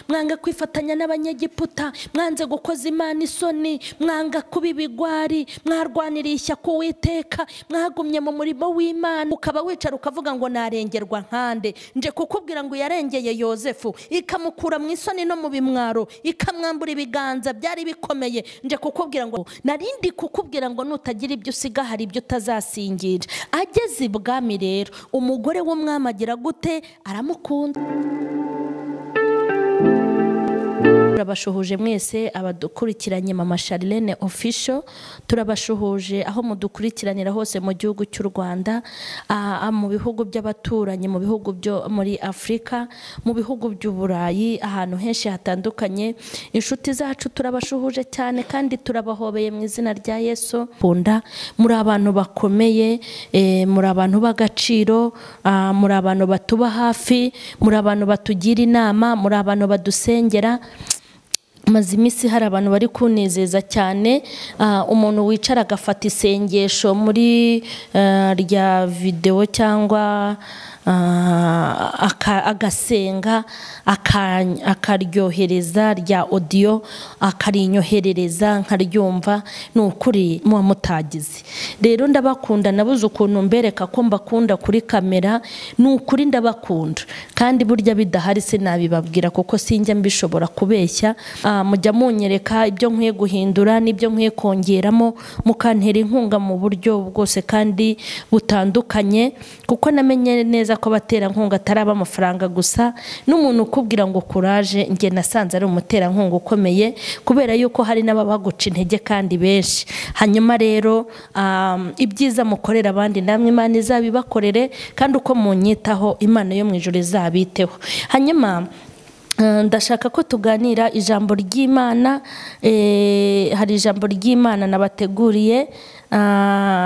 Mwanga kwifatanya n'abanyegiputa, mwanze gukoza Imana isoni, mwanga kuba ibigwari, mwarwaniriye ishyaka Uwiteka, mwagumye mu murimo w'Imana. Ukaba wicara ukavuga ngo narengerwa nkande. Nje kukubwira ngo yarengeye Yozefu, ikamukura mu isoni no mu bimwaro, ikamwambura ibiganza byari bikomeye. Nje kukubwira ngo narindi kukubwira ngo nutagira ibyo usiga hari ibyo utazasingira. Ageze ibwami rero umugore w'umwami agira gute? Aramukunda. Turabashuhuje mwese abadukurikiranye Mama Charlene Official, turabashuhuje aho mudukurikiranira hose mu gihugu cy'u Rwanda, mu bihugu by'abaturanyi, mu bihugu byo muri Afrika, mu bihugu by'Uburayi, ahantu henshi hatandukanye. Inshuti zacu turabashuhuje cyane kandi turabahobeye mu izina rya Yesu. Kunda muri abantu bakomeye, muri abantu b'agaciro, muri abantu batuba hafi, muri abantu batugira inama, muri abantu badusengera. Maze iminsi hari abantu bari kunezeza cyane. Umuntu wicara agafata isengesho muri rya video cyangwa agasenga akaryohereza rya audio akarinyoherereza nkaryumva, ni ukuri muba mutagize. Rero ndabakunda, nabuze ukuntu mbereka ko mbakunda kuri kamera, ni ukuri ndabakunda. Kandi burya bidahari sinabibabwira kuko sinjya mbishobora kubeshya. Mujya munyereka ibyo nkwiye guhindura n'ibyo nkwiye kongeramo, mukantera inkunga mu buryo bwose kandi butandukanye, kuko namenye neza ko abaterankunga atari ab'amafaranga gusa. N'umuntu ukubwira ngo courage, njye nasanze ari umuterankunga ukomeye, kubera yuko hari n'ababaguca intege kandi benshi. Hanyuma rero ibyiza mukorera abandi namwe Imana izabibakorere, kandi uko munyitaho Imana yo mu ijuru izabiteho. Hanyuma ndashaka ko tuganira ijambo ry'Imana. Hari ijambo ry'Imana nabateguriye.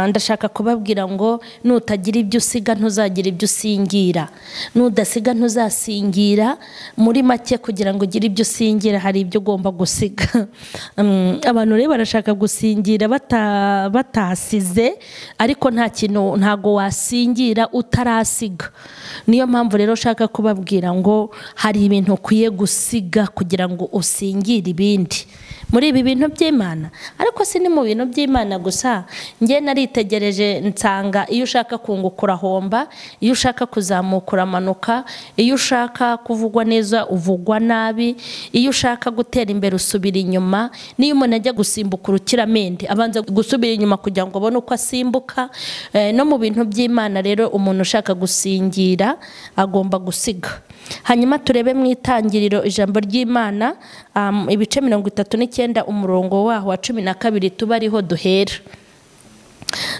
Ndashaka kubabwira ngo nutagira ibyo usiga ntuzagira ibyo usingira, nudasiga ntuzasingira. Muri make kugira ngo ugire ibyo usingira hari ibyo ugomba gusiga. Abantu rero barashaka gusingira batasize, ariko nta kintu, ntago wasingira utarasiga. Niyo mpamvu rero shaka kubabwira ngo hari ibintu ukwiye gusiga kugira ngo usingire ibindi muri ibi bintu by'Imana. Ariko si ni mu bintu by'Imana gusa, njye naritegereje nsanga iyo ushaka kunguka urahomba, iyo ushaka kuzamuka uramanuka, iyo ushaka kuvugwa neza uvugwa nabi, iyo ushaka gutera imbere usubira inyuma. Niyo umuntu ajya gusimbuka urukiramende abanza gusubira inyuma kugira ngo abone uko asimbuka. No mu bintu by'Imana rero umuntu ushaka gusingira agomba gusiga. Hanyuma turebe mu itangiriro ijambo ry'Imana, ibice 39 umurongo waho wa 12 tuba ariho duhera.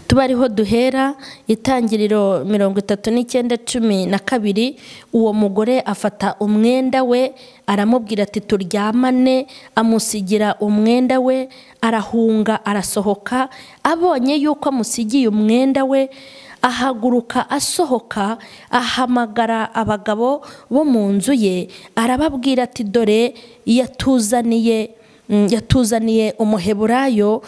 Tuba ariho duhera. Itangiriro 39:12. Uwo mugore afata umwenda we aramubwira ati turyamane, amusigira umwenda we, arahunga arasohoka. Abonye yuko amusigiye umwenda we, ahaguruka asohoka, ahamagara abagabo bo mu nzu ye, arababwira ati dore yatuzaniye umuheburayo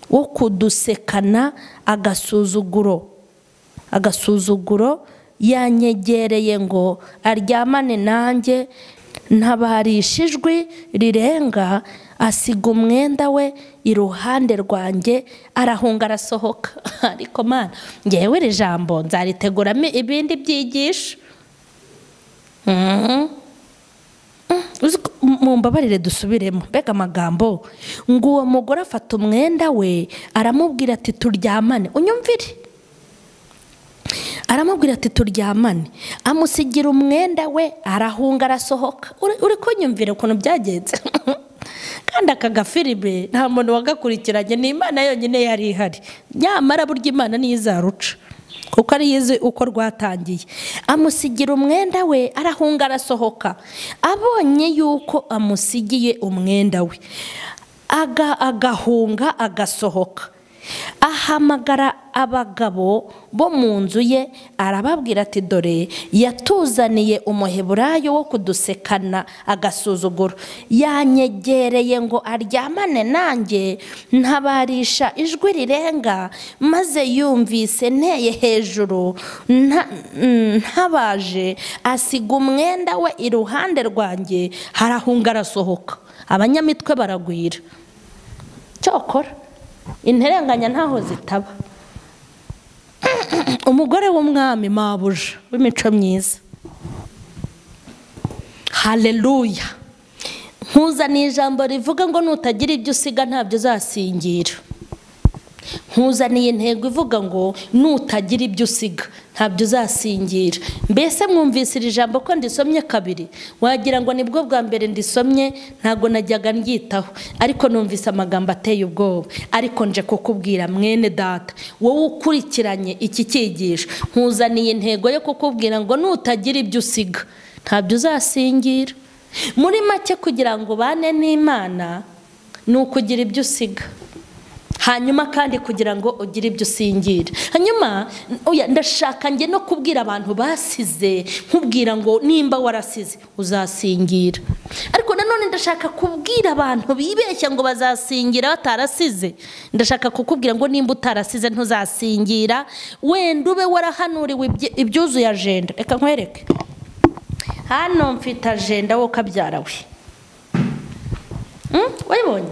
wo kudusekana agasuzuguro, yanyegereye ngo aryamane nanjye, ntabarisha ijwi rirenga, asiga umwenda we iruhande rwanjye, arahunga arasohoka. Ariko Mana, ngewe iri jambo nzariteguramo ibindi byigisho. Mumbabarire dusubiremo mbega amagambo. Ngo uwo mugore afata umwenda we aramubwira ati turyamane, unyumvire. Aramubwira ati turyamane, amusigira umwenda we, arahunga arasohoka. Uri kunyumvira ukuntu byagenze? Kandi aka gafilime nta muntu wagakurikiranye, ni Imana yonyine yari ihari. Nyamara burya Imana niyo izaruca, kuko ari yizi uko rwatangiye. Amusigira umwenda we, arahunga arasohoka. Abonye yuko amusigiye umwenda we, agahunga agasohoka. Ahamagara abagabo bo mu nzu ye arababwira ati dore yatuzaniye umuheburayo wo kudusekana agasuzuguro, yanyegereye ngo aryamane nanjye, ntabarisha ijwi rirenga, maze yumvise nteye hejuru ntabaje, asiga umwenda we iruhande rwanjye, harahunga arasohoka. Abanyamitwe baragwira. Cyokora interenganya ntaho zitaba. Umugore w'umwami mabuja w'imico myiza. Haleluya. Nkuzaniye ijambo rivuga ngo nutagira ibyo usiga ntabyo uzasingira. Nkuzaniye intego ivuga ngo nutagira ibyo usiga ntabyo uzasingira. Mbese mwumvise iri jambo ko ndisomye kabiri, wagira ngo nibwo bwa mbere ndisomye, ntago najyaga ndyitaho, ariko numvise amagambo ateye ubwoba. Ariko nje kukubwira mwene data, wowe ukurikiranye iki cyigisho, nkuzaniye intego yo kukubwira ngo nutagira ibyo usiga ntabyo uzasingira. Muri make, kugira ngo bane n'Imana ni ukugira ibyo usiga, hanyuma kandi kugira ngo ugire ibyo usingira. Hanyuma ndashaka nge no kubwira abantu basize, nkubwira ngo nimba warasize uzasingira. Ariko nanone ndashaka kubwira abantu bibeshya ngo bazasingira batarasize. Ndashaka kukubwira ngo nimba utarasize ntuzasingira, wenda ube warahanuriwe ibyuzuye agenda. Reka nkwereke. Hano mfite agenda wo kabyara we. Wayibonye?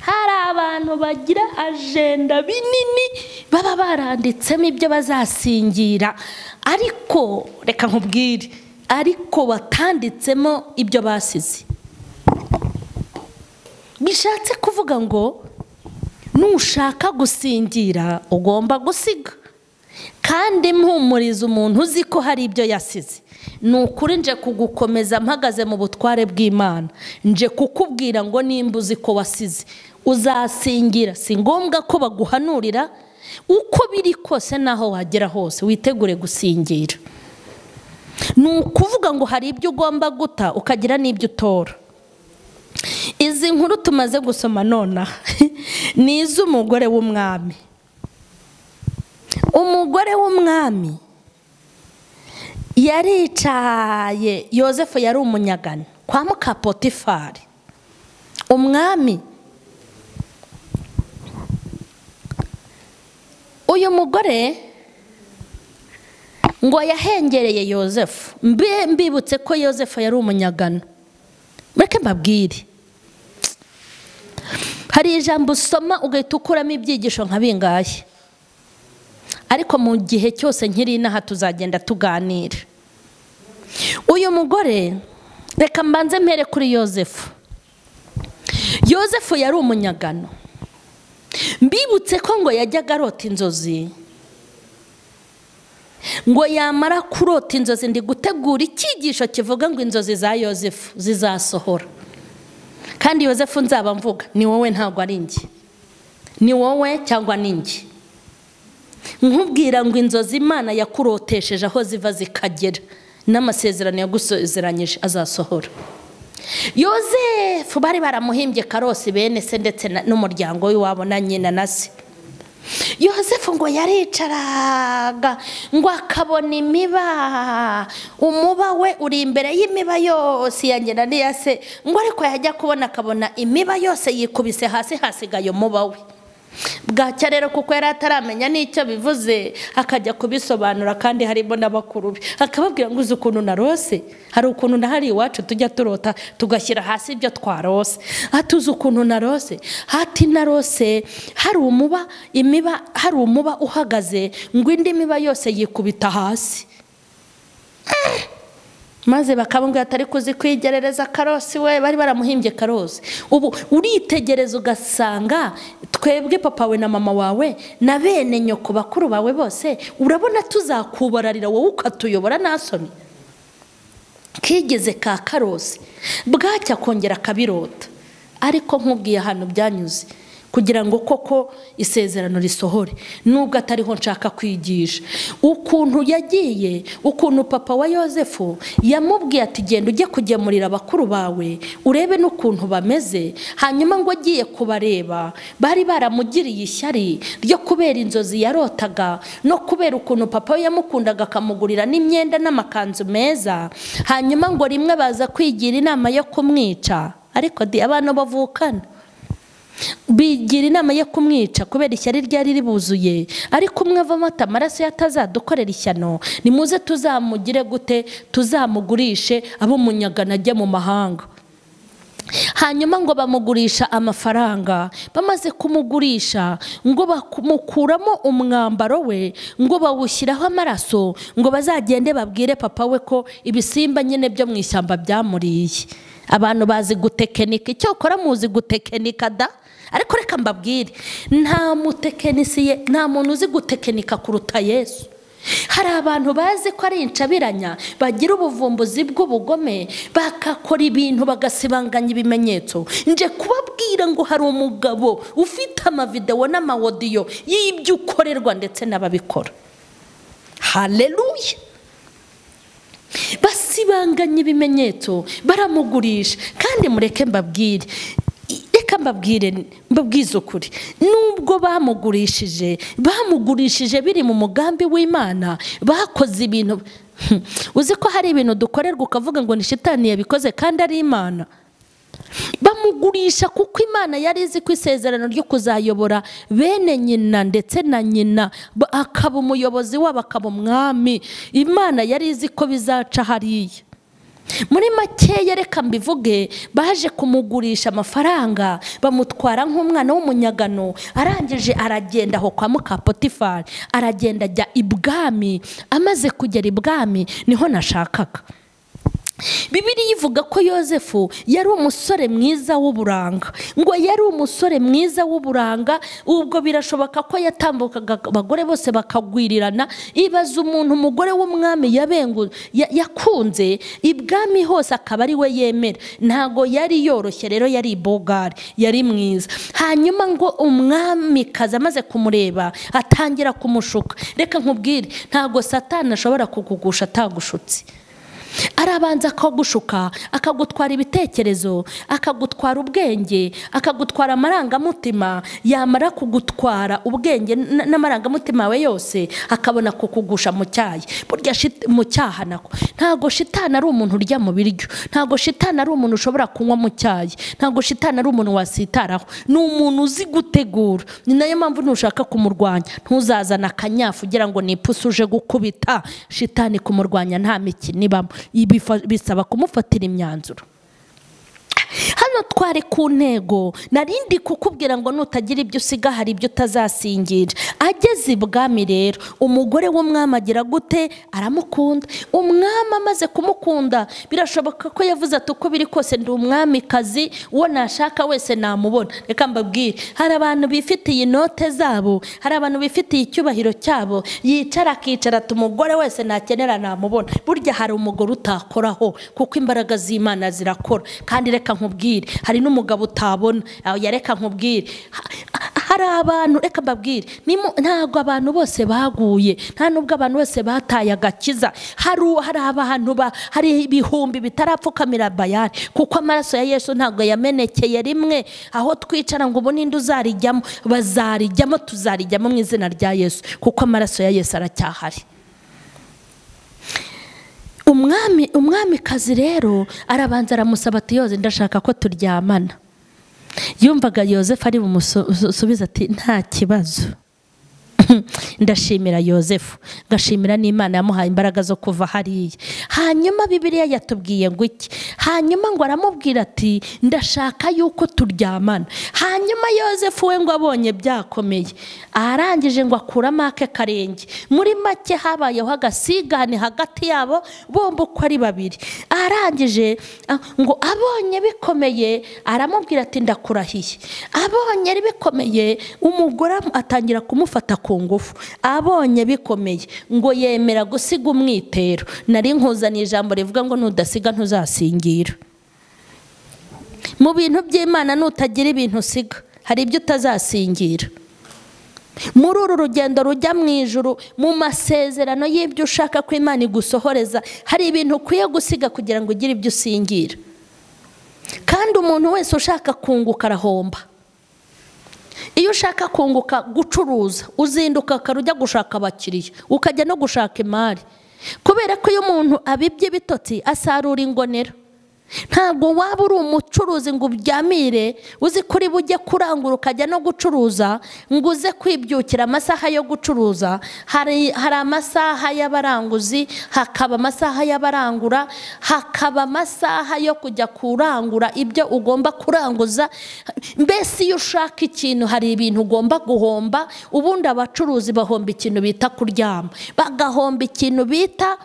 Hari abantu bagira agenda binini baba baranditsemo ibyo bazasingira, ariko reka nkubwire, ariko batanditsemo ibyo basize. Bishatse kuvuga ngo nushaka gusingira ugomba gusiga. Kandi mpumuriza umuntu uzi ko hari ibyo yasize. Ni ukuri nje kugukomeza mpagaze mu butware bw'Imana, nje kukubwira ngo nimba uzi ko wasize uzasingira. Si ngombwa ko baguhanurira, uko biri kose naho wagera hose witegure gusingira. Ni ukuvuga ngo hari ibyo ugomba guta ukagira n'ibyo utora. Izi nkuru tumaze gusoma nonaha ni iz'umugore w'umwami. Umugore w'umwami yaricaye. Yosefu yari umunyagano kwa muka Potifari. Umwami uyu mugore ngo yahengereye Yosefu. Mbibutse ko Yosefu yari umunyagano. Mureke mbabwire, hari ijambo usoma ugahita ukuramo ibyigisho nka bingahe, ariko mu gihe cyose nkiri inaha tuzagenda tuganira. Uyu mugore, reka mbanze mpere kuri Yosefu. Yosefu yari umunyagano. Mbibutse ko ngo yajyaga arota inzozi, ngo yamara kurota inzozi, ndi gutegura icyigisho kivuga ngo inzozi za Yosefu zizasohora. Kandi Yosefu nzaba mvuga ni wowe, ntabwo ari njye, ni wowe cyangwa ni njye. Nkubwira ngo inzozi Imana yakurotesheje aho ziva zikagera n'amasezerano yagusezeranyije azasohora. Yosefu bari baramuhimbye karosi bene se ndetse n'umuryango w'iwabo na nyina na se. Yosefu ngo yaricaraga ngo akabona imiba, umuba we uri imbere y'imiba yose ya nyina n'iya se, ngo ariko yajya kubona akabona imiba yose yikubise hasi, hasigaye umuba we. Bwacya rero kuko yari ataramenya n'icyo bivuze, akajya kubisobanura, kandi harimo n'abakuru be, akababwira ngo uzi ukuntu narose, hari ukuntu nahari iwacu tujya turota tugashyira hasi ibyo twarose, atuzi ukuntu narose, hati narose hari umuba, imiba, hari umuba uhagaze ngo indi miba yose yikubita hasi. Maze bakababwira atari kuzi kwigerereza karosi we, bari baramuhimbye karosi. Ubu uritegereza ugasanga twebwe papa we na mama wawe na bene nyoko bakuru bawe bose, urabona tuzakubararira wowe ukatuyobora nasoni. Kigeze ka karosi bwacya kongera kabirota. Ariko nkubwiye ahantu byanyuze, kugira ngo koko isezerano risohore, nubwo atariho nshaka kwigisha. Ukuntu yagiye, ukuntu papa wa Yosefu yamubwiye ati genda ujye kugemurira abakuru bawe urebe n'ukuntu bameze. Hanyuma ngo agiye kubareba bari baramugiriye ishyari ryo kubera inzozi yarotaga no kubera ukuntu papa we yamukundaga akamugurira n'imyenda n'amakanzu meza. Hanyuma ngo rimwe baza kwigira inama yo kumwica, ariko abantu bavukana bigira inama yo kumwica kubera ishyari ryari ribuzuye. Ariko umwe avamo ati amaraso yatazadukorera ishyano, nimuze tuzamugire gute, tuzamugurishe abo munyagana ajye mu mahanga. Hanyuma ngo bamugurisha amafaranga. Bamaze kumugurisha ngo bamukuramo umwambaro we, ngo bawushyiraho amaraso, ngo bazagende babwire papa we ko ibisimba nyine byo mu ishyamba byamuriye. Abantu bazi gutekenika, icyo ukora muzi gutekenika da. Ariko reka mbabwire, nta mutekinisiye, nta muntu uzi gutekenika kuruta Yesu. Hari abantu bazi ko ari incabiranya, bagira ubuvumbuzi bw'ubugome, bakakora ibintu bagasibanganya ibimenyetso. Nje kubabwira ngo hari umugabo ufite amavideo n'amawodiyo y'ibyo ukorerwa ndetse n'ababikora. Haleluya! Basibanganya ibimenyetso, baramugurisha. Kandi mureke mbabwire, reka mbabwire, mbabwize ukuri, nubwo bamugurishije, bamugurishije biri mu mugambi w'Imana. Bakoze ibintu, uzi ko hari ibintu dukorerwa ukavuga ngo ni shitani yabikoze kandi ari Imana. Bamugurisha kuko Imana yari izi ko isezerano ryo kuzayobora bene nyina ndetse na nyina akaba umuyobozi wabo, akaba umwami. Imana yari izi ko bizaca hariya. Muri makeya reka mbivuge, baje kumugurisha amafaranga, bamutwara nk'umwana w'umunyagano. Arangije aragenda aho kwa muka Potifari, aragenda ajya ibwami. Amaze kugera ibwami niho nashakaga. Bibiliya ivuga ko Yosefu yari umusore mwiza w'uburanga, ngo yari umusore mwiza w'uburanga. Ubwo birashoboka ko yatambukaga abagore bose bakagwirirana. Ibaza umuntu umugore w'umwami yakunze ibwami hose akaba ari we yemera. Ntago yari yoroshye rero, yari bogari, yari mwiza. Hanyuma ngo umwami kaza amaze kumureba atangira kumushuka. Reka nkubwire, ntago Satani ashobora kukugusha atagushutse. Arabanza akagushuka, akagutwara ibitekerezo, akagutwara ubwenge, akagutwara amarangamutima. Yamara kugutwara ubwenge n'amarangamutima we yose, akabona kukugusha mu cyayi. Burya mu cyaha nako, ntago shitani ari umuntu urya mu biryo, ntago shitani ari umuntu ushobora kunywa mu cyayi, ntago shitani ari umuntu wasitaraho. Ni umuntu uzi gutegura. Ni nayo mpamvu nushaka kumurwanya ntuzazana akanyafu ugira ngo ni ipusi uje gukubita. Shitani kumurwanya nta mikino ibamo, bisaba kumufatira imyanzuro. Hano twari ku ntego, narindi kukubwira ngo nutagira ibyo usiga hari ibyo utazasingira. Ageze ibwami rero, umugore w'umwami agira gute? Aramukunda. Umwami amaze kumukunda, birashoboka ko yavuze ati uko biri kose ndi umwamikazi, uwo nashaka wese namubona. Reka mbabwire, hari abantu bifitiye inote zabo, hari abantu bifitiye icyubahiro cyabo, yicara akicara ati umugore wese nakenera namubona. Burya hari umugore utakoraho kuko imbaraga z'Imana zirakora. Kandi reka nkubwire, hari n'umugabo utabona. Yareka nkubwire, hari abantu, reka mbabwire, ntabwo abantu bose baguye, nta nubwo abantu bose bataye agakiza. Hari abantu hari ibihumbi bitarapfukamira Bayali, kuko amaraso ya Yesu ntabwo yamenekeye rimwe. Aho twicara ngo ubu ninde uzarijyamo, bazarijyamo, tuzarijyamo mu izina rya Yesu, kuko amaraso ya Yesu aracyahari. Umwamikazi rero arabanza aramusaba ati Yoze ndashaka ko turyamana. Yumvaga Yosefu ari bumusubize ati nta kibazo. Ndashimira Yosefu, ngashimira n'Imana yamuhaye imbaraga zo kuva hariya. Hanyuma Bibiliya yatubwiye ngo iki? Hanyuma ngo aramubwira ati ndashaka yuko turyamana. Hanyuma Yosefu we ngo abonye byakomeye, arangije ngo akuramo ake karenge. Muri make habayeho agasigane hagati yabo bombi uko ari babiri. Arangije ngo abonye bikomeye aramubwira ati ndakurahiye. Abonye bikomeye umugore atangira kumufata ku ngufu. Abonye bikomeye ngo yemera gusiga umwitero. Nari nkuzaniye ijambo rivuga ngo nudasiga ntuzasingira. Mu bintu by'Imana nutagira ibintu usiga hari ibyo utazasingira. Muri uru rugendo rujya mu ijuru, mu masezerano y'ibyo ushaka ko Imana igusohoreza, hari ibintu ukwiye gusiga kugira ngo ugire ibyo usingira. Kandi umuntu wese ushaka kunguka arahomba. Iyo ushaka kunguka gucuruza, uzinduka kare ujya gushaka abakiriya, ukajya no gushaka imari. Kubera ko iyo umuntu abibye ibitotsi asarura ingonera. Ntabwo waba uri umucuruzi ngo ubyamire uzi kuri bujye kurangura ukajya no gucuruza ngo uze kwibyukira amasaha yo gucuruza. Hari amasaha y'abaranguzi, hakaba amasaha y'abarangura, hakaba amasaha yo kujya kurangura ibyo ugomba kuranguza. Mbese iyo ushaka ikintu hari ibintu ugomba guhomba. Ubundi abacuruzi bahomba ikintu bita kuryama, bagahomba ikintu bita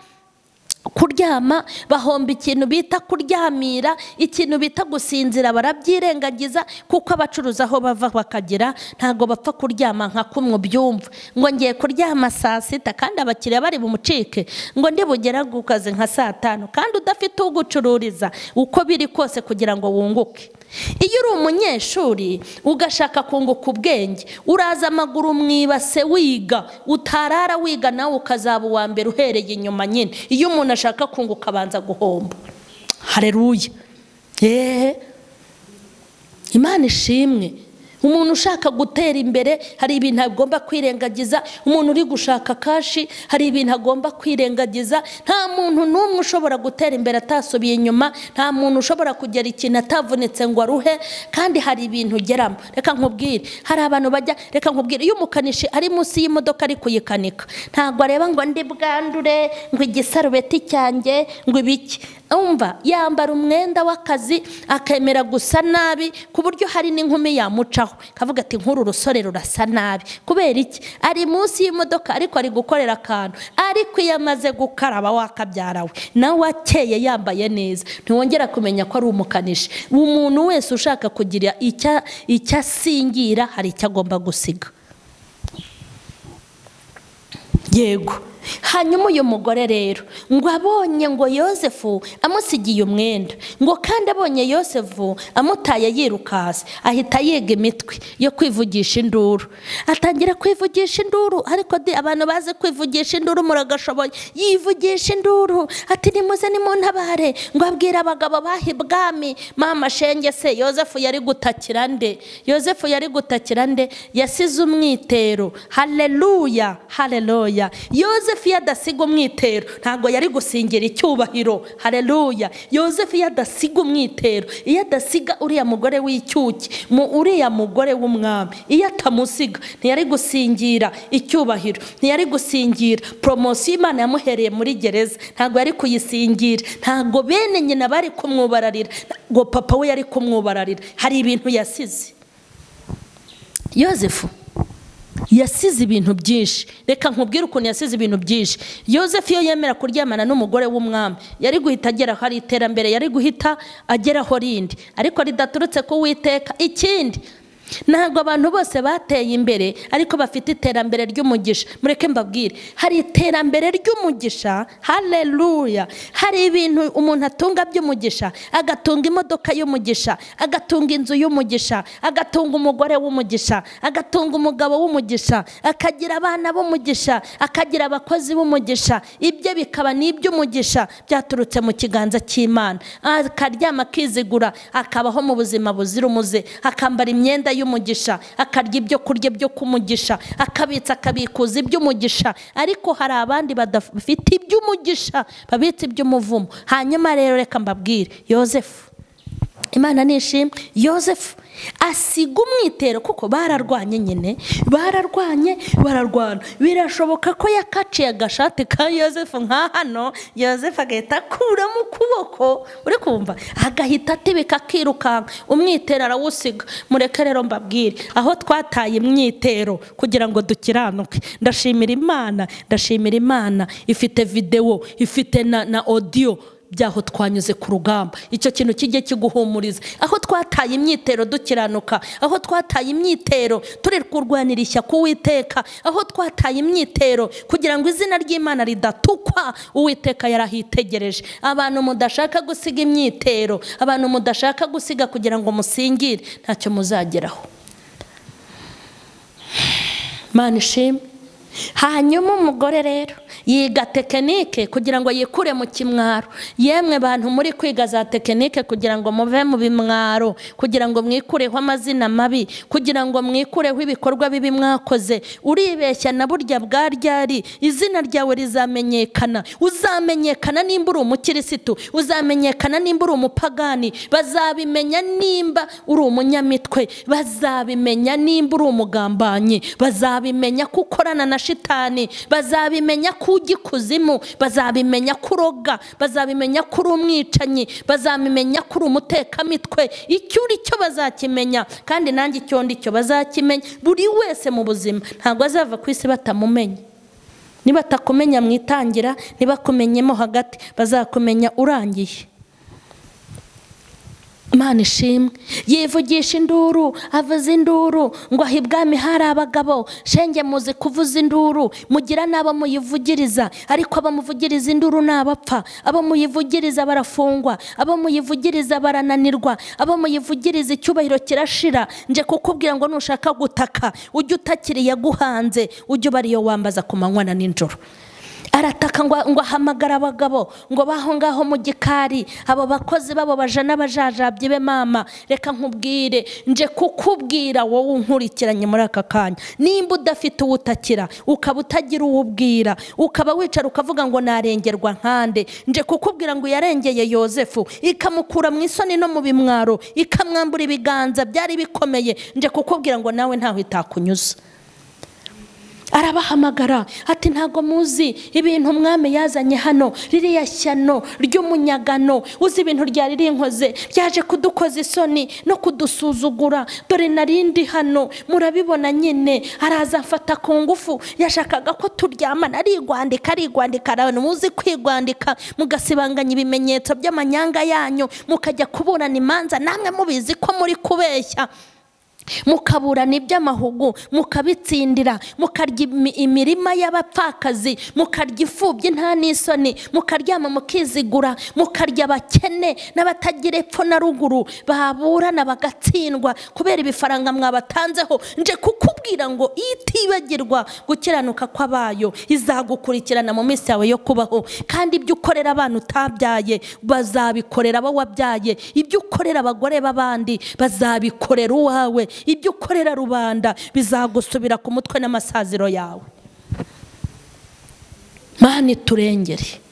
kuryama, bahomba ikintu bita kuryamira, ikintu bita gusinzira barabyirengagiza, kuko abacuruza aho bava bakagera ntago bapfa kuryama nka kumwe byumva ngo ngiye kuryama saa sita kandi abakiriya bari bumucike, ngo ndi bugera ku kazi nka saa tanu, kandi udafite ugucururiza uko biri kose kugira ngo wunguke. Iyo uri umunyeshuri ugashaka kunguka ubwenge, uraza amaguru mwibase wiga, utarara wiga nawe ukazaba uwa mbere uhereye inyuma nyine. Iyo umuntu ashaka kunguka abanza guhomba. Haleluya. Imana ishimwe. Umuntu ushaka gutera imbere hari ibintu agomba kwirengagiza. Umuntu uri gushaka kashi hari ibintu agomba kwirengagiza. Nta muntu n'umwe ushobora gutera imbere atasubiye inyuma, nta muntu ushobora kugera ikintu atavunitse ngo aruhe. Kandi hari ibintu ugeramo. Reka nkubwire, hari abantu bajya, reka nkubwire, iyo umukanishi ari munsi y'imodoka ari kuyikanika, ntabwo areba ngo ndi bwandure, ngo igisarubeti cyanjye, ngo ibiki. Umva, yambara umwenda w'akazi akemera gusa nabi, ku buryo hari n'inkumi yamucaho kavuga ati nkuru rusore rurasa nabi. Kubera iki? Ari munsi y'imodoka ariko ari gukorera akantu, ariko iyo amaze gukaraba wakabyarawe nawe akeye yambaye neza, ntiwongera kumenya ko ari umukanishi. Umuntu wese ushaka kugira icyo asingira hari icyo agomba gusiga. Yego. Hanyuma uyu mugore rero ngo abonye ngo Yosefu amusigiye umwenda, ngo kandi abonye Yosefu amutaye yirukase, ahita yiga imitwe yo kwivugisha induru, atangira kwivugisha induru. Ariko abantu bazi kwivugisha induru muragashoboye. Yivugisha induru ati nimuze nimuntabare, ngo abwira abagabo bahi bwami. Mama shenge se Yosefu yari gutakira nde? Yosefu yari gutakira nde? Yasize umwitero. Haleluya, haleluya. Yosefu yadasiga umwitero ntago yari gusingira icyubahiro. Haleluya. Yosefu yadasiga umwitero, iyo adasiga uriya mugore w'icyuki, mu uriya mugore w'umwami, iyo atamusiga ntiyari gusingira icyubahiro, ntiyari gusingira promosiyo Imana yamuhereye muri gereza, ntago yari kuyisingira, ntago bene nyina bari kumwubararira, ngo papa we yari kumwubararira. Hari ibintu yasize. Yosefu yasize ibintu byinshi. Reka nkubwire ukuntu yasize ibintu byinshi. Yosefu iyo yemera kuryamana n'umugore w'umwami, yari guhita agera hari iterambere, yari guhita ageraho rindi, ariko ridaturutse ku Uwiteka. Ikindi, ntabwo abantu bose bateye imbere ariko bafite iterambere ry'umugisha. Mureke mbabwire, hari iterambere ry'umugisha. Haleluya. Hari ibintu umuntu atunga by'umugisha, agatunga imodoka y'umugisha, agatunga inzu y'umugisha, agatunga umugore w'umugisha, agatunga umugabo w'umugisha, akagira abana b'umugisha, akagira abakozi b'umugisha. Ibyo bikaba n'iby'umugisha byaturutse mu kiganza cy'Imana. Akaryama akizigura, akabaho mu buzima buzira umuze, akambara imyenda y'umugisha, akarya ibyo kurya byo kumugisha, akabitsa akabikuza iby'umugisha. Ariko hari abandi badafite iby'umugisha, babitse iby'umuvumo. Hanyuma rero reka mbabwire, Yosefu, Imana nishimwe, Yosefu asiga umwitero kuko bararwanye nyine, bararwanye, bararwana. Birashoboka ko yakaciye agashati ka Yosefu nka hano, Yosefu agahita akuramo ukuboko, uri kumva, agahita atibika akirukanka, umwitero arawusiga. Mureke rero mbabwire, aho twataye imyitero kugira ngo dukiranuke. Ndashimira Imana, ndashimira Imana ifite video, ifite na audio byaho twanyuze ku rugamba. Icyo kintu kijye kiguhumuriza. Aho twataye imyitero dukiranuka, aho twataye imyitero turi kurwanira ishyaka Uwiteka, aho twataye imyitero kugira ngo izina ry'Imana ridatukwa, Uwiteka yarahitegereje. Abantu mudashaka gusiga imyitero, abantu mudashaka gusiga kugira ngo musingire, ntacyo muzageraho. Imana ishimwe. Hanyuma umugore rero yiga tekinike kugira ngo yikure mu kimwaro. Yemwe bantu muri kwiga za tekinike kugira ngo muve mu bimwaro, kugira ngo mwikureho amazina mabi, kugira ngo mwikureho ibikorwa bibi mwakoze. Uribeshya na burya bwa ryari, izina ryawe rizamenyekana. Uzamenyekana nimba uri umukirisitu, uzamenyekana nimba uri umupagani, bazabimenya nimba uri umunyamitwe, bazabimenya nimba uri umugambanyi, bazabimenya ko ukorana na shitani, bazabimenya ko ujya ikuzimu, bazabimenya ko uroga, bazabimenya ko uri umwicanyi, bazabimenya ko uri umutekamitwe. Icyo uri cyo bazakimenya, kandi nanjye icyo ndi cyo bazakimenya. Buri wese mu buzima ntabwo azava ku isi batamumenye. Nibatakumenya mu itangira, nibakumenyemo hagati, bazakumenya urangiye. Imana ishimwe. Yivugisha induru, avuza induru ngo aho ibwami hari abagabo. Shenge muzi kuvuza induru, mugira n'abo muyivugiriza, ariko abamuvugiriza induru n'abapfa, abo muyivugiriza barafungwa, abo muyivugiriza barananirwa, abo muyivugiriza icyubahiro kirashira. Nje kukubwira ngo nushaka gutaka ujye utakiriye guhanze, ujye ubariyo wambaza ku manywa na nijoro. Arataka ngo ahamagara abagabo ngo baho ngaho mu gikari, abo bakozi babo bajana bajajabye be. Mama reka nkubwire, nje kukubwira wowe unkurikiranye muri aka kanya, nimba udafite uwutakira, ukaba utagira uwubwira, ukaba wicara ukavuga ngo narengerwa nkande, nje kukubwira ngo yarengeye Yozefu ikamukura mu isoni no mu bimwaro, ikamwambura ibiganza byari bikomeye. Nje kukubwira ngo nawe ntaho itakunyuza. Arabahamagara ati ntago muzi ibintu umwami yazanye hano, ririya shyano ry'umunyagano, uzi ibintu ryari rinkoze, ryaje kudukoza isoni no kudusuzugura, dore narindi hano murabibona nyine. Araza afata ku ngufu, yashakaga ko turyamana, arigwandika arigwandika. Abantu muzi kwigwandika, mugasibanganya ibimenyetso by'amanyanga yanyu, mukajya kuburana imanza namwe mubizi ko muri kubeshya, mukaburana iby'amahugu, mukabitsindira, mukarya imirima y'abapfakazi, mukarya imfubyi nta n'isoni, mukaryama mukizigura, mukarya abakene n'abatagira epfo na ruguru, baburana bagatsindwa kubera ibifaranga mwabatanzeho. Nje kukubwira ngo itibagirwa gukiranuka kw'abayo, izagukurikirana mu minsi yawe yo kubaho. Kandi ibyo ukorera abantu utabyaye bazabikorera abo wabyaye, ibyo ukorera abagore b'abandi bazabikorera uwawe, ibyo ukorera rubanda bizagusubira ku mutwe n'amasaziro yawe. Mana turengere.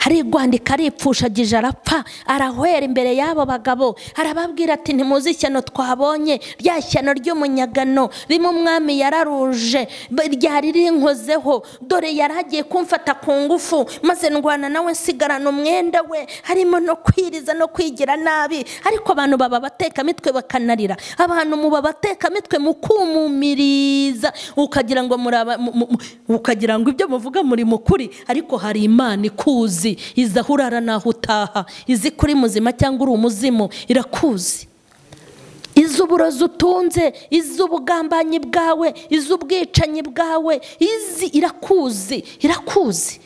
Arigwandika aripfushagije arapfa, arahwera imbere y'abo bagabo, arababwira ati ntimuzi ishyano twabonye, rya shyano ry'umunyagano rimwe umwami yararuje ryari rinkozeho, dore yaragiye kumfata ku ngufu, maze ndwana nawe nsigarana umwenda we, harimo no kwiriza no kwigira nabi. Ariko abantu baba batekamitwe bakanarira, abantu muba batekamitwe mukumumiriza, ukagira ngo ukagira ngo ibyo muvuga muri mukuri, ariko hari Imana ikuzi, iza aho urara naho utaha, izi kuri muzima cyangwa uri umuzimu, irakuzi. Iz'uburozi utunze, iz'ubugambanyi bwawe, iz'ubwicanyi bwawe, izi irakuzi, irakuzi.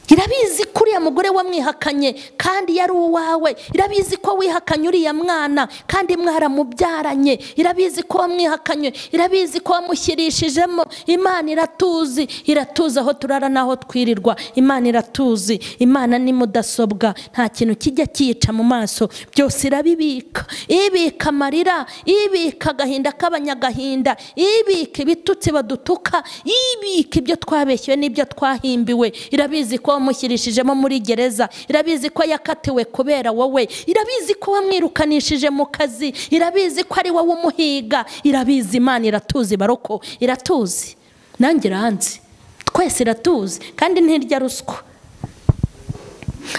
Irabizi ko uriya mugore wamwihakanye kandi yari uwawe, irabizi ko wihakanye uriya mwana kandi mwaramubyaranye, irabizi ko wamwihakanye, irabizi ko wamushyirishijemo. Imana iratuzi, iratuzi aho turara naho twirirwa. Imana iratuzi. Imana ni mudasobwa, nta kintu kijya kiyica mu maso, byose irabibika. Ibika amarira, ibika agahinda k'abanyagahinda, ibika ibitutsi badutuka, ibika ibyo twabeshyewe n'ibyo twahimbiwe. Irabizi ko wamushyirishijemo muri gereza, irabizi ko yakatiwe kubera wowe, irabizi ko wamwirukanishije mu kazi, irabizi ko ari wowe umuhiga, irabizi. Imana iratuzi baroko, iratuzi, nanjye iranzi, twese iratuzi, kandi ntirya ruswa.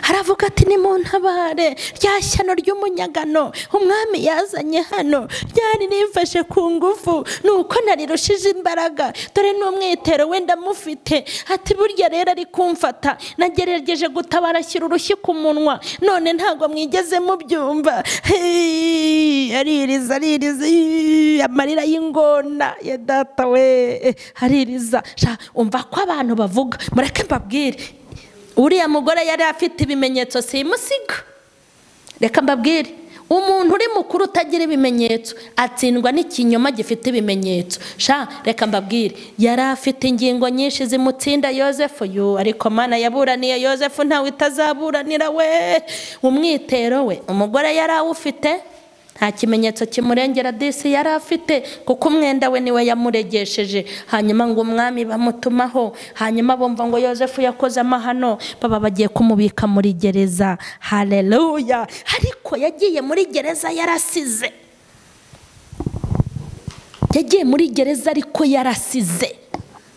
Aravuga ati nimuntabare, rya shyano ry'umunyagano umwami yazanye hano ryari rimfashe ku ngufu, nuko narirushije imbaraga, dore n'umwitero wenda mufite. Ati burya rero ari kumfata, nagerageje gutabara ashyira urushyi ku munwa, none ntago mwigeze mubyumva. Aririza aririza amarira y'ingona ya data we, aririza. Umva ko abantu bavuga, mureke mbabwire, uriya mugore yari afite ibimenyetso simusiga. Reka mbabwire, Umuntu uri mukuru utagira ibimenyetso atsindwa n'ikinyoma gifite ibimenyetso. Sha reka mbabwire, yari afite ingingo nyinshi zimutsinda Yozefu. Yo ariko Mana yaburaniye Yozefu ntawe itazaburanira we. Umwitero we umugore yari awufite, nta kimenyetso kimurengera disi yari afite, kuko umwenda we niwe yamuregesheje. Hanyuma ngo umwami bamutumaho, hanyuma bumva ngo Yozefu yakoze amahano, baba bagiye kumubika muri gereza. Haleluya! Ariko yagiye muri gereza yarasize, yagiye muri gereza ariko yarasize.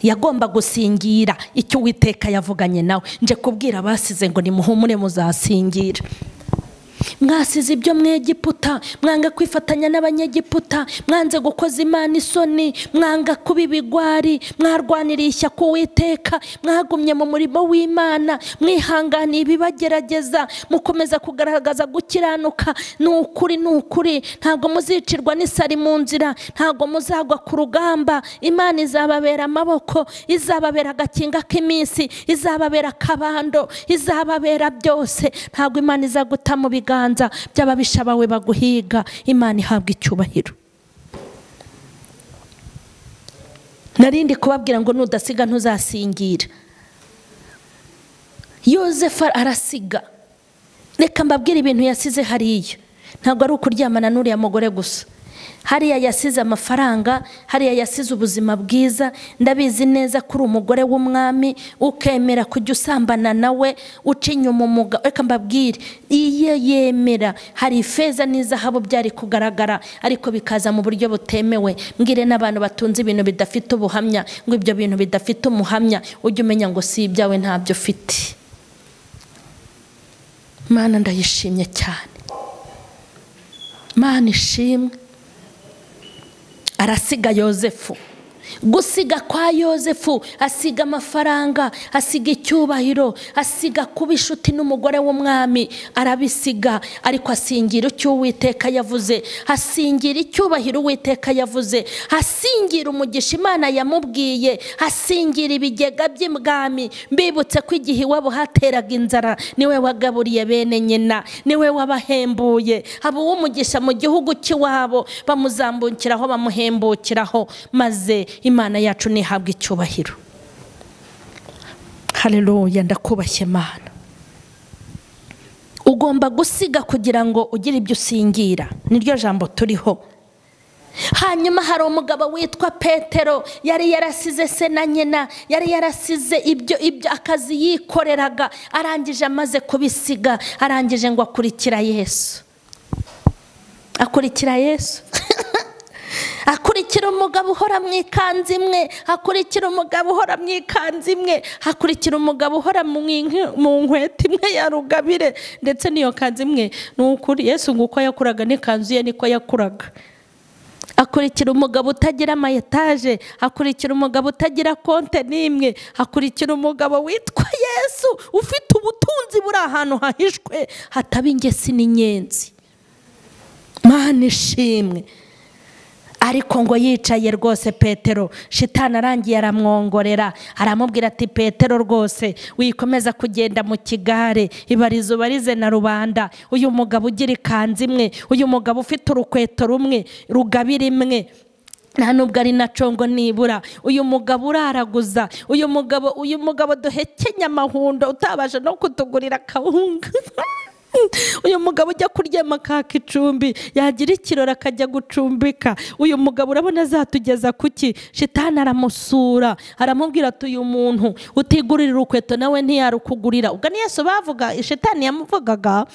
Yagomba gusingira icyo Uwiteka yavuganye nawe. Nje kubwira abasize ngo nimuhumure muzasingira. Mwasize ibyo mwegiputa, mwanga kwifatanya n'abanyegiputa, mwanze gukoza Imana isoni, mwanga kuba ibigwari, mwarwaniriye ishyaka Uwiteka, mwagumye mu murimo w'Imana, mwihanganiye ibibagerageza, mukomeza kugaragaza gukiranuka. Ni ukuri, ni ukuri, ntabwo muzicirwa n'isari mu nzira, ntabwo muzagwa ku rugamba. Imana izababera amaboko, izababera agakinga k'iminsi, izababera akabando, izababera byose. Ntabwo Imana izaguta mu biganza by'ababisha bawe baguhiga. Imana ihabwa icyubahiro. Narindi kubabwira ngo nudasiga ntuzasingira. Yozefu arasiga. Reka mbabwire ibintu yasize hariya. Ntabwo ari ukuryamana n'uriya mugore gusa. Hariya yasize amafaranga, hariya yasize ubuzima bwiza. Ndabizi neza kuri umugore w'umwami ukemera kujya usambana nawe uca inyuma umugabo. Reka mbabwire, iyo yemera hari ifeza n'izahabu byari kugaragara, ariko bikaza mu buryo butemewe. Mbwire n'abantu batunze ibintu bidafite ubuhamya, ngo ibyo bintu bidafite umuhamya, ujye umenya ngo si ibyawe, ntabyo ufite. Mana ndayishimye cyane, Mana ishimwe. Arasiga Yozefu. Gusiga kwa Yozefu, asiga amafaranga, asiga icyubahiro, asiga kuba inshuti n'umugore w'umwami, arabisiga. Ariko asingira icyo Uwiteka yavuze, asingira icyubahiro Uwiteka yavuze, asingira umugisha Imana yamubwiye, asingira ibigega by'ibwami. Mbibutse ko igihe iwabo hateraga inzara, niwe wagaburiye bene nyina, niwe wabahembuye. Abo umugisha mu gihugu cy'iwabo bamuzambukiraho, bamuhembukiraho, maze Imana yacu nihabwa icyubahiro. Haleluya, ndakubashye Mana. Ugomba gusiga kugira ngo ugire ibyo usingira. Niryo jambo turiho. Hanyuma hari umugabo witwa Petero, yari yarasize se na nyina, yari yarasize ibyo akazi yikoreraga, arangije amaze kubisiga, arangije ngo akurikira Yesu. Akurikira Yesu. Akurikira umugabo uhora mu ikanzu imwe, akurikira umugabo uhora mu ikanzu imwe, akurikira umugabo uhora mu nkweto imwe ya rugabire, ndetse n'iyo kanzu imwe. Ni ukuri Yesu nguko yakuraga n'ikanzu ye niko yakuraga. Akurikira umugabo utagira ama etaje, akurikira umugabo utagira konte n'imwe, akurikira umugabo witwa Yesu ufite ubutunzi buri ahantu hahishwe hataba ingesi n'inyenzi. Mana ishimwe. Ariko ngo yicaye rwose Petero, shitani arangiye aramwongorera, aramubwira ati Petero rwose wikomeza kugenda mu kigare, ibarizo barize na rubanda. Uyu mugabo ugira ikanzu imwe, uyu mugabo ufite urukweto rumwe rugabira imwe, nta nubwo ari na congo nibura, uyu mugabo uraraguza, uyu mugabo duhekenya amahundo utabasha no kutugurira akawunga. Uyu mugabo ujya kuryama kaka icumbi, yagira ikirori akajya gucumbika, uyu mugabo urabona azatugeza kuki? Shitani aramusura, aramubwira ati uyu muntu utigurira urukweto nawe ntiyarukugurira. Ubwo ni Yesu bavuga, shitani yamuvugaga,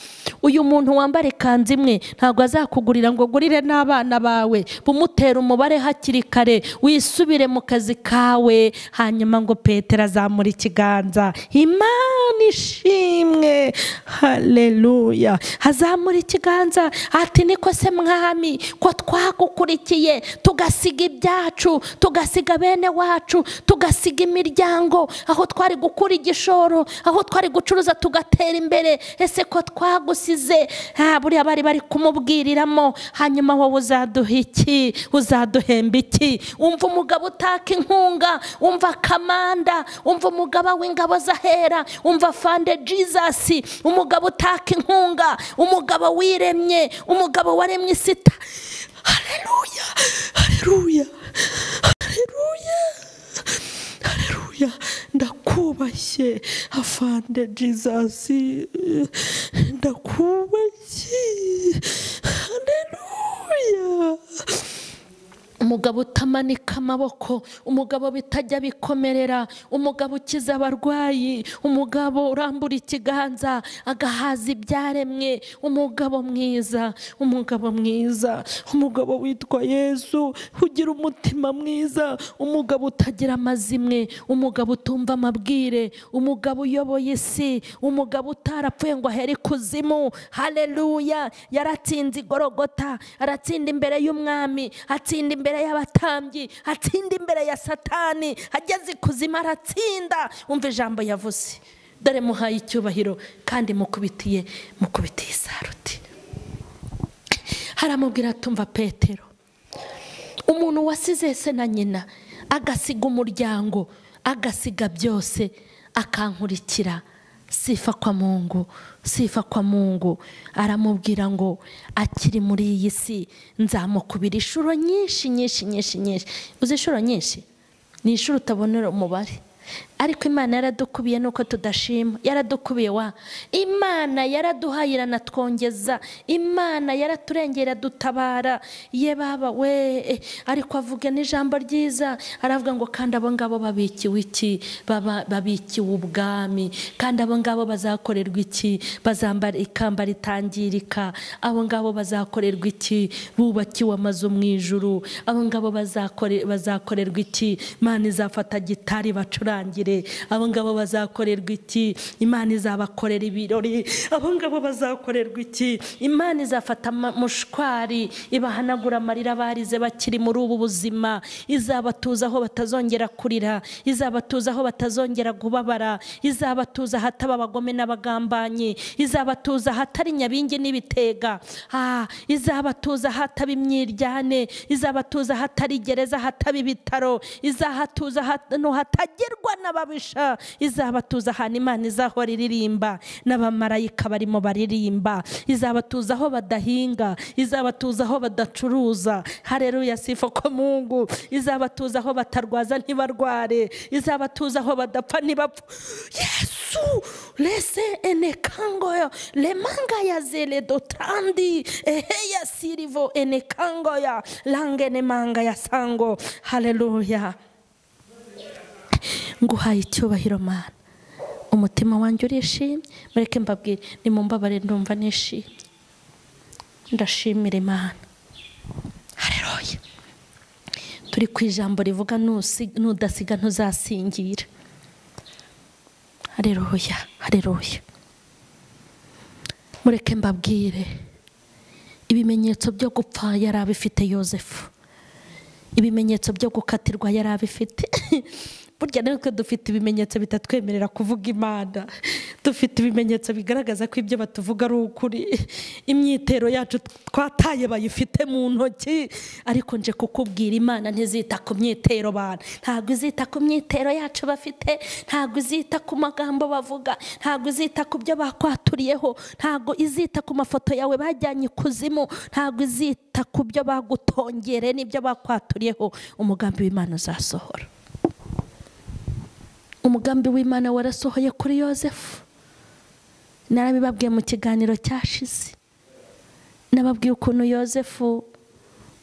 uyu muntu wambara ikanzu imwe ntabwo azakugurira ngo ugurire n'abana bawe, bumutera umubare hakiri kare, wisubire mu kazi kawe. Hanyuma ngo Petero azamura ikiganza. Imana ishimwe, haleluya. Azamura ikiganza ati niko se mwami, ko twagukurikiye tugasiga ibyacu, tugasiga bene wacu, tugasiga imiryango, aho twari gukura igishoro, aho twari gucuruza tugatera imbere, ese ko twagusize? Buriya bari bari kumubwiriramo. Hanyuma wowe uzaduha iki? Uzaduhemba iki? Umva umugabo utaka inkunga, umva kamanda, umva umugaba w'ingabo zahera, umva fande Jesus, umugabo utaka inkunga, umugabo wiremye, umugabo waremye isita. Haleluya, haleluya, haleluya, haleluya. Ndakubashye afande Jesus, ndakubashye. Haleluya. Umugabo utamanika amaboko, umugabo bitajya bikomerera, umugabo ukiza abarwayi, umugabo urambura ikiganza agahaza ibyaremwe, umugabo mwiza, umugabo mwiza, umugabo witwa Yesu ugira umutima mwiza, umugabo utagira amazimwe, umugabo utumva amabwire, umugabo uyoboye isi, umugabo utarapfuye ngo ahere ikuzimu. Haleluya. Yaratsinze igorogota, aratsinda imbere y'umwami, atsinda imbere y'abatambyi, atsinda imbere ya Satani, ageze ikuzimu aratsinda. Umva ijambo yavuze, dore muhaye icyubahiro kandi mukubitiye isaruti. Haramubwira tumva Petero, umuntu wasize se na nyina, agasiga umuryango, agasiga byose, akankurikira, sifa kwa Mungu, sifa kwa Mungu. Aramubwira ngo akiri muri iyi si nzamukubira inshuro nyinshi nyinshi nyinshi nyinshi. Uzi inshuro nyinshi? Ni inshuro utabonera umubare. Ariko Imana yaradukubiye nuko tudashima, yaradukubiye wa Imana yaraduhaye iranatwongeza, Imana yaraturengera dutabara. Ye baba we. Ariko avuga n'ijambo ryiza, aravuga ngo kandi abo ngabo babikiwe iki? Babikiwe ubwami. Kandi abo ngabo bazakorerwa iki? Bazambara ikamba ritangirika. Abo ngabo bazakorerwa iki? Bubakiwe amazu mu ijuru. Abo ngabo bazakorerwa iki? Imana izafata gitari bacurangire. Abo ngabo bazakorerwa iki? Imana izabakorera ibirori. Abo ngabo bazakorerwa iki? Imana izafata mushwari ibahanagura amarira barize bakiri muri ubu buzima, izabatuza aho batazongera kurira, izabatuza aho batazongera kubabara, izabatuza hataba abagome n'abagambanyi, izabatuza hatari nyabingi n'ibitega, izabatuza hataba imyiryane, izabatuza hatari gereza, hataba ibitaro, izahatuza no hatagerwa n'ababisha, izabatuza ahantu Imana izahora iririmba n'abamarayika barimo baririmba, izabatuza aho badahinga, izabatuza aho badacuruza. Haleluya, sifa kwa Mungu. Izabatuza aho batarwaza ntibarware, izabatuza aho badapfa ntibapfa. Yesu lese enekangoyo lemanga ya zele dotandi eheya sirivo enekangoya langene manga ya sango. Haleluya. Nguhaye icyubahiro Mana, umutima wanjye urishimye. Mureke mbabwire, nimumbabare ndumva nishimye, ndashimira Imana. Haleluya. Turi ku ijambo rivuga nudasiga ntuzasingira. Haleluya, haleluya. Mureke mbabwire, ibimenyetso byo gupfa yari abifite Yosefu, ibimenyetso byo gukatirwa yari abifite. Burya natwe dufite ibimenyetso bitatwemerera kuvuga Imana, dufite ibimenyetso bigaragaza ko ibyo batuvuga ari ukuri. Imyitero yacu twataye bayifite mu ntoki, ariko nje kukubwira Imana ntizita ku myitero bana, ntabwo izita ku myitero yacu bafite, ntabwo izita ku magambo bavuga, ntabwo izita ku byo bakwaturiyeho, ntabwo izita ku mafoto yawe bajyanye ikuzimu, ntabwo izita ku byo bagutongere n'ibyo bakwaturiyeho. Umugambi w'Imana uzasohora. Umugambi w'Imana warasohoye kuri Yosefu. Narabibabwiye mu kiganiro cyashize, nababwiye ukuntu Yosefu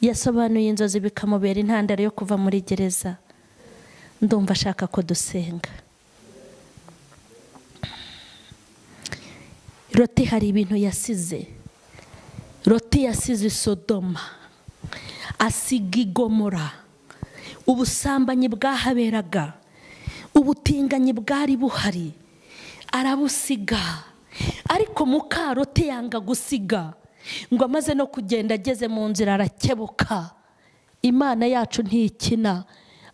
yasobanuye inzozi bikamubera intandaro yo kuva muri gereza. Ndumva ashaka ko dusenga. Loti hari ibintu yasize. Loti yasize Sodoma, asiga Igomora, ubusambanyi bwahaberaga, ubutinganyi bwari buhari, arabusiga. Ariko muka Loti yanga gusiga, ngo amaze no kugenda ageze mu nzira arakebuka. Imana yacu ntikina,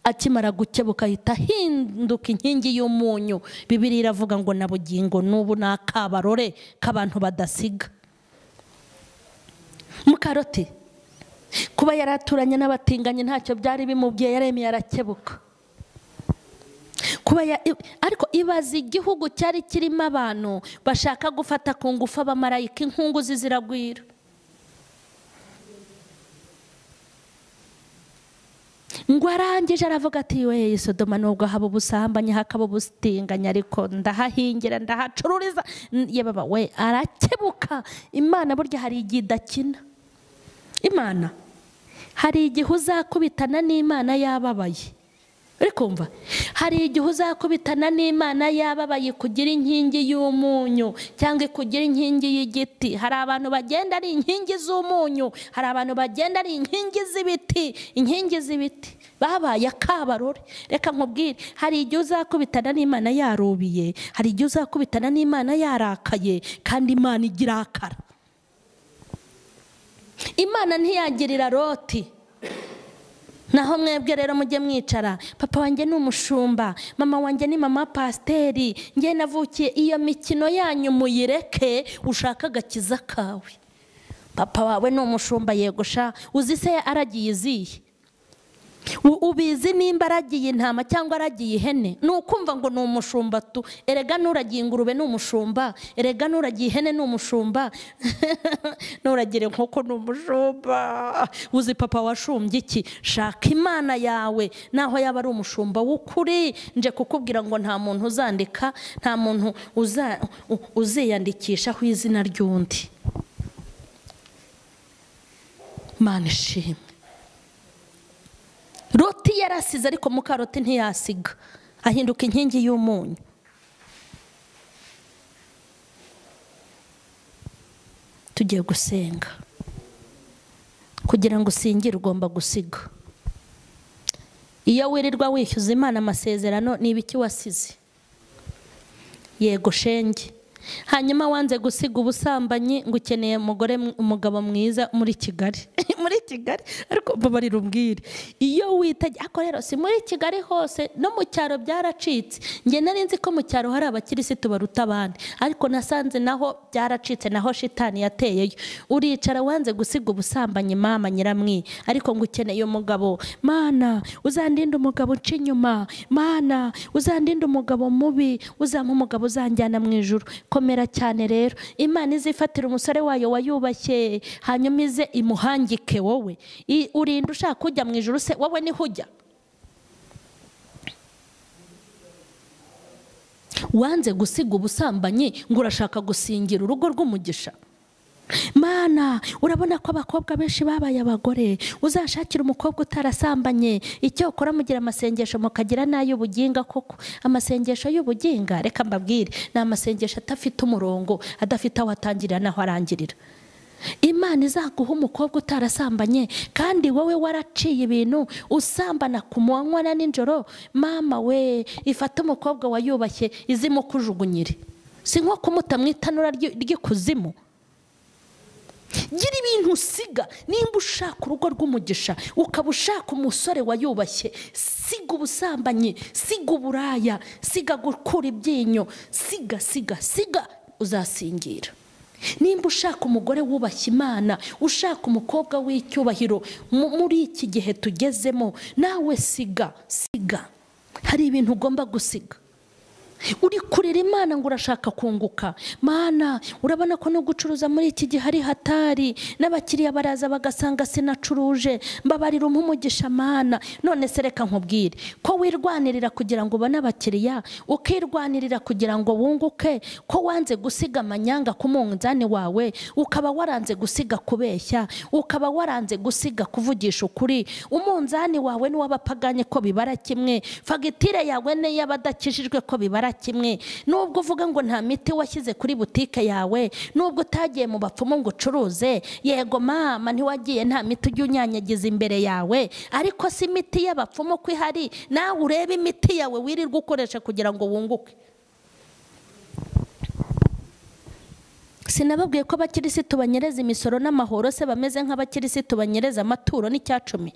akimara gukebuka ahita ahinduka inkingi y'umunyu. Bibiliya iravuga ngo na bugingo n'ubu ni akabarore k'abantu badasiga. Muka Loti kuba yaraturanye n'abatinganyi ntacyo byari bimubwiye, yaremeye arakebuka. Kuba ariko ibaza igihugu cyari kirimo abantu bashaka gufata ku ngufu abamarayika, inkunguzi ziragwira. Ngo arangije aravuga ati we Sodoma nubwo haba ubusambanyi hakaba ubusitinganya, ariko ndahahingira ndahacururiza. Yebaba we, arakebuka. Imana burya hari igihe idakina. Imana hari igihe uzakubitana n'Imana yababaye. Uri kumva? Hari igihe uzakubitana n'Imana yababaye kugira inkingi y'umunyu cyangwa kugira inkingi y'igiti. Hari abantu bagenda ari inkingi z'umunyu, hari abantu bagenda ari inkingi z'ibiti, inkingi z'ibiti babaye akabarore. Reka nkubwire, hari igihe uzakubitana n'Imana yarubiye, hari igihe uzakubitana n'Imana yarakaye, kandi Imana igirakara. Imana ntiyagirira Loti. Naho mwebwe rero mujye mwicara, papa wanjye ni umushumba, mama wanjye ni mama pasiteri, njye navukiye. Iyo mikino yanyu muyireke, ushaka agakiza kawe. Papa wawe ni umushumba, yegosha, uzi se aragiye izihe? Ubizi nimba aragiye intama cyangwa aragiye ihene? Ni ukumva ngo ni umushumba tu. Erega nuragiye ingurube ni umushumba, erega nuragiye ihene ni umushumba, nuragira inkoko ni umushumba. Uzi papa washumbye iki? Shaka Imana yawe, naho yaba ari umushumba w'ukuri. Nje kukubwira ngo nta muntu uzandika, nta muntu uziyandikishaho izina ry'undi. Mana ishimwe. Loti yarasize, ariko muka Loti ntiyasiga, ahinduka inkingi y'umunyu. Tugiye gusenga. Kugira ngo usingire ugomba gusiga. Iyo wirirwa wishyuza Imana amasezerano, ni ibiki wasize? Yego shenge. Hanyuma wanze gusiga ubusambanyi ngo ukeneye umugore umugabo mwiza muri Kigali. Muri Kigali, ariko mbabarira umbwire, iyo witajya ako rero si muri Kigali hose, no mu cyaro byaracitse. Nge nari nzi ko mu cyaro hari abakirisitu baruta abandi, ariko nasanze naho byaracitse, naho shitani yateyeyo. Uricara wanze gusiga ubusambanyi mama nyiramwi, ariko ngo ukeneye umugabo. Mana uzandinde umugabo uca inyuma, Mana uzandinde umugabo mubi, uzampa umugabo uzanjyana mu ijuru. Komera cyane rero, Imana izifatira umusore wayo wayubashye, hanyuma ize imuhangike wowe. Urinda ushaka kujya mu ijuru se wowe niho ujya? Wanze gusiga ubusambanyi ngo urashaka gusingira urugo rw'umugisha. Mana urabona ko abakobwa benshi babaye abagore, uzashakira umukobwa utarasambanye. Icyo ukora mugira amasengesho mukagira n'ay'ubuginga koko. Amasengesho y'ubuginga, reka mbabwire, ni amasengesho atafite umurongo, adafite aho atangirira n'aho arangirira. Imana izaguha umukobwa utarasambanye, kandi wowe waraciye ibintu usambana ku manywa na nijoro. Mama we, ifata umukobwa wayubashye izimukujugunyire, si nko kumuta mu itanura ry'ikuzimu. Gira ibintu usiga. Nimba ushaka urugo rw'umugisha, ukaba ushaka umusore wayubashye, siga ubusambanyi, siga uburaya, siga gukura ibyinyo, siga siga siga, uzasingira. Nimba ushaka umugore wubashye Imana, ushaka umukobwa w'icyubahiro muri iki gihe tugezemo, nawe siga siga. Hari ibintu ugomba gusiga. Uri kurira Imana ngo urashaka kunguka. Mana urabona ko no gucuruza muri iki gihe hari hatari, n'abakiriya baraza bagasanga sinacuruje, mbabarira umugisha Mana. None se reka nkubwire ko wirwanirira kugira ngo ubone abakiriya, ukirwanirira kugira ngo wunguke, ko wanze gusiga amanyanga ku munzani wawe, ukaba waranze gusiga kubeshya, ukaba waranze gusiga kuvugisha ukuri. Umunzani wawe n'uw'abapaganye ko bibara kimwe, fagitire yawe n'iy'abadakijijwe ko bibara kimwe. Nubwo uvuga ngo nta miti washyize kuri butike yawe, nubwo utagiye mu bapfumu ngo ucuruze, yego mama ntiwagiye, nta miti ujya unyanyagiza imbere yawe, ariko si imiti y'abapfumu ko ihari, nawe urebe imiti yawe wirirwa ukoresha kugira ngo wunguke. Sinababwiye ko abakirisitu banyereza imisoro n'amahoro se bameze nk'abakirisitu banyereza amaturo n'icyacumi?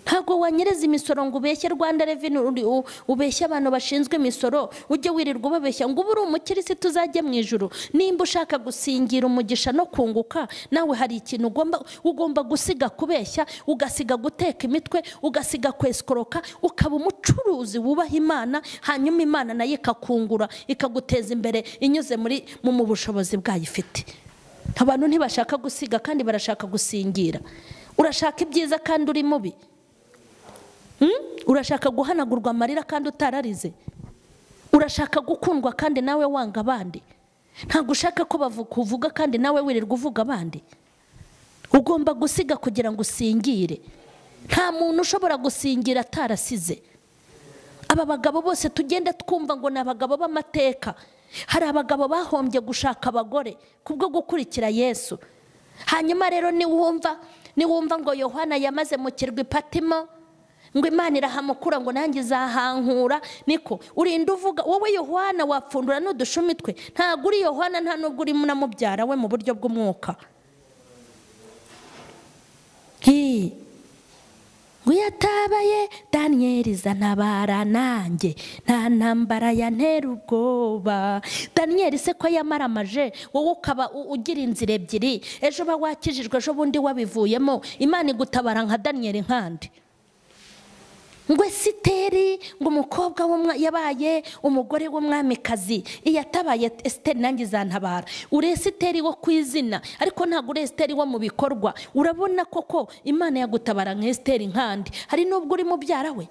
Ntabwo wanyereza imisoro ngo ubeshye Rwanda Revenue, ubeshye abantu bashinzwe imisoro, ujye wirirwa ubabeshya ngo ube uri umukirisitu uzajye mu ijuru. Nimba ushaka gusingira umugisha no kunguka, nawe hari ikintu ugomba gusiga kubeshya, ugasiga guteka imitwe, ugasiga kwesikoroka, ukaba umucuruzi wubaha Imana, hanyuma Imana nayo ikakungura, ikaguteza imbere inyuze muri mu bushobozi bwayo ifite. Abantu ntibashaka gusiga kandi barashaka gusingira. Urashaka ibyiza kandi uri mubi. Urashaka guhanagurwa amarira kandi utararize. Urashaka gukundwa kandi nawe wanga abandi. Ntabwo ushaka ko bavuga kandi nawe wirirwa uvuga abandi. Ugomba gusiga kugira ngo usingire. Nta muntu ushobora gusingira atarasize. Aba bagabo bose tugenda twumva ngo ni abagabo b'amateka. Hari abagabo bahombye gushaka abagore kubwo gukurikira Yesu. Hanyuma rero niwumva ngo Yohana yamaze mu kirwa Patimo, ngo Imana irahamukura ngo nanjye izahankura, niko urinda uvuga wowe Yohana wapfundura n'udushumi twe. Ntabwo uri Yohana, nta nubwo uri munamubyara we mu buryo bw'umwuka. Ngo yatabaye Daniyeli zantabara nanjye, nta ntambara yantera ubwoba. Daniyeli se ko yamaramaje, wowe ukaba ugira inzira ebyiri, ejo ba wakijijwe ejo bundi wabivuyemo, Imana igutabara nka Daniyeli nkandi. Ngo Esiteri, ngo umukobwa yabaye umugore w'umwamikazi, iyatabaye Esiteri nanjye izantabara. Uri Esiteri wo ku izina, ariko ntabwo uri Esiteri wo mu bikorwa. Urabona koko Imana yagutabara nka Esiteri nkandi, hari nubwo uri mubyara we.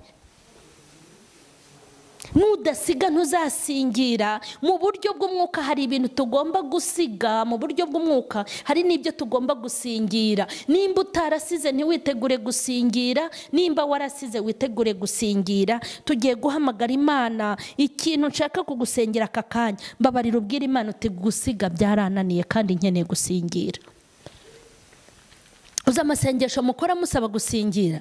Nudasiga ntuzasingira. Mu buryo bw'umwuka hari ibintu tugomba gusiga, mu buryo bw'umwuka hari n'ibyo tugomba gusingira. Nimba utarasize ntiwitegure gusingira, nimba warasize witegure gusingira. Tugiye guhamagara Imana. Ikintu nshaka kugusengera aka kanya, mbabarira ubwira Imana uti gusiga byarananiye kandi nkeneye gusingira. Uzi amasengesho mukora musaba gusingira?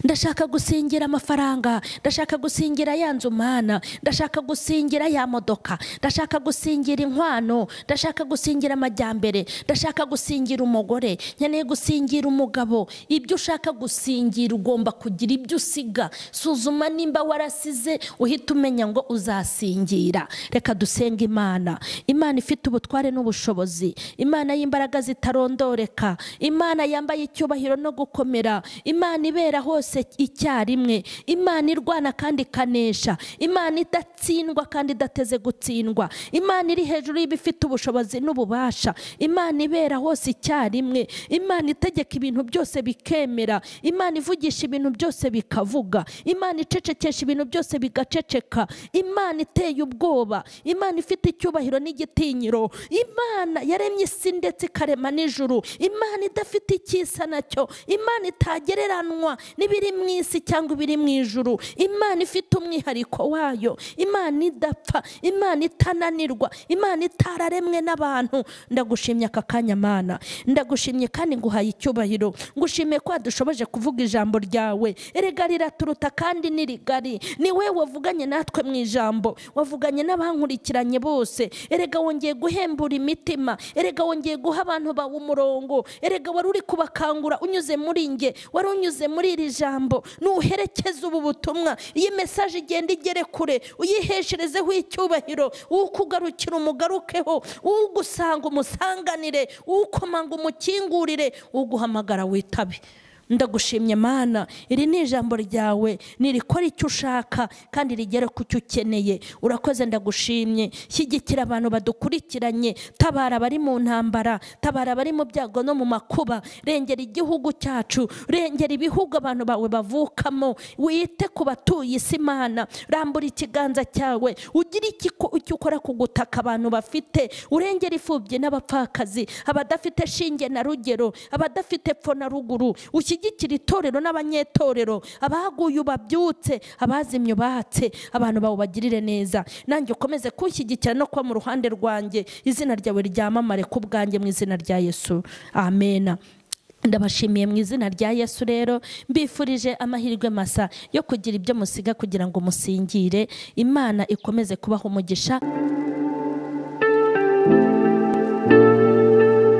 Ndashaka gusingira amafaranga, ndashaka gusingira ya nzu mana, ndashaka gusingira ya modoka, ndashaka gusingira inkwano, ndashaka gusingira amajyambere, ndashaka gusingira umugore, nkeneye gusingira umugabo. Ibyo ushaka gusingira ugomba kugira ibyo usiga. Suzuma nimba warasize uhita umenya ngo uzasingira. Reka dusenge Imana. Imana ifite ubutware n'ubushobozi, Imana y'imbaraga zitarondoreka, Imana yambaye icyubahiro no gukomera, Imana ibera hose icyarimwe, Imana irwana kandi ikanesha, Imana idatsindwa kandi idateze gutsindwa, Imana iri hejuru y'ibifite ubushobozi n'ububasha, Imana ibera hose icyarimwe, Imana itegeka ibintu byose bikemera, Imana ivugisha ibintu byose bikavuga, Imana icecekesha ibintu byose bigaceceka, Imana iteye ubwoba, Imana ifite icyubahiro n'igitinyiro, Imana yaremye isi ndetse ikarema n'ijuru, Imana idafite icyisa nacyo, Imana itagereranwa n'ibiri mu isi cyangwa ibiri mu ijuru, Imana ifite umwihariko wayo, Imana idapfa, Imana itananirwa, Imana itararemwe n'abantu. Ndagushimye aka kanya Mana, ndagushimye kandi nguhaye icyubahiro, ngushimiye ko wadushoboje kuvuga ijambo ryawe. Erega riraturuta kandi ni rigari, ni wewe wavuganye natwe mu ijambo, wavuganye n'abankurikiranye bose. Erega wongeye guhembura imitima, erega wongeye guha abantu bawe umurongo, erega wari uri kubakangura unyuze muri nge, wari unyuze muri iri jambo. Nuherekeze ubu butumwa, iyi message igenda igere kure, uyihesherezeho icyubahiro, ukugarukira umugarukeho, ugusanga umusanganire, ukomanga umukingurire, uguhamagara witabe. Ndagushimye Mana, iri ni ijambo ryawe, nirikora icyo ushaka kandi rigere ku cyo ukeneye. Urakoze, ndagushimye. Shyigikira abantu badukurikiranye, tabara abari mu ntambara, tabara abari mu byago no mu makuba, rengera igihugu cyacu, rengera ibihugu abantu bawe bavukamo, wite ku batuye isi Mana, rambura ikiganza cyawe, ugire icyo ukora ku gutaka abantu bafite, urengera imfubyi n'abapfakazi, abadafite shinge na rugero, abadafite pfo na ruguru, ushyigikira itorero n'abanyetorero, abaguye ubabyutse, abazimye ubatse, abantu bawe bagirire neza. Nanjye ukomeze kunshyigikira no kuba mu ruhande rwanjye, izina ryawe ryamamare ku bwanjye mu izina rya Yesu, amena. Ndabashimiye mu izina rya Yesu. Rero mbifurije amahirwe masa yo kugira ibyo musiga kugira ngo musingire. Imana ikomeze kubaha umugisha.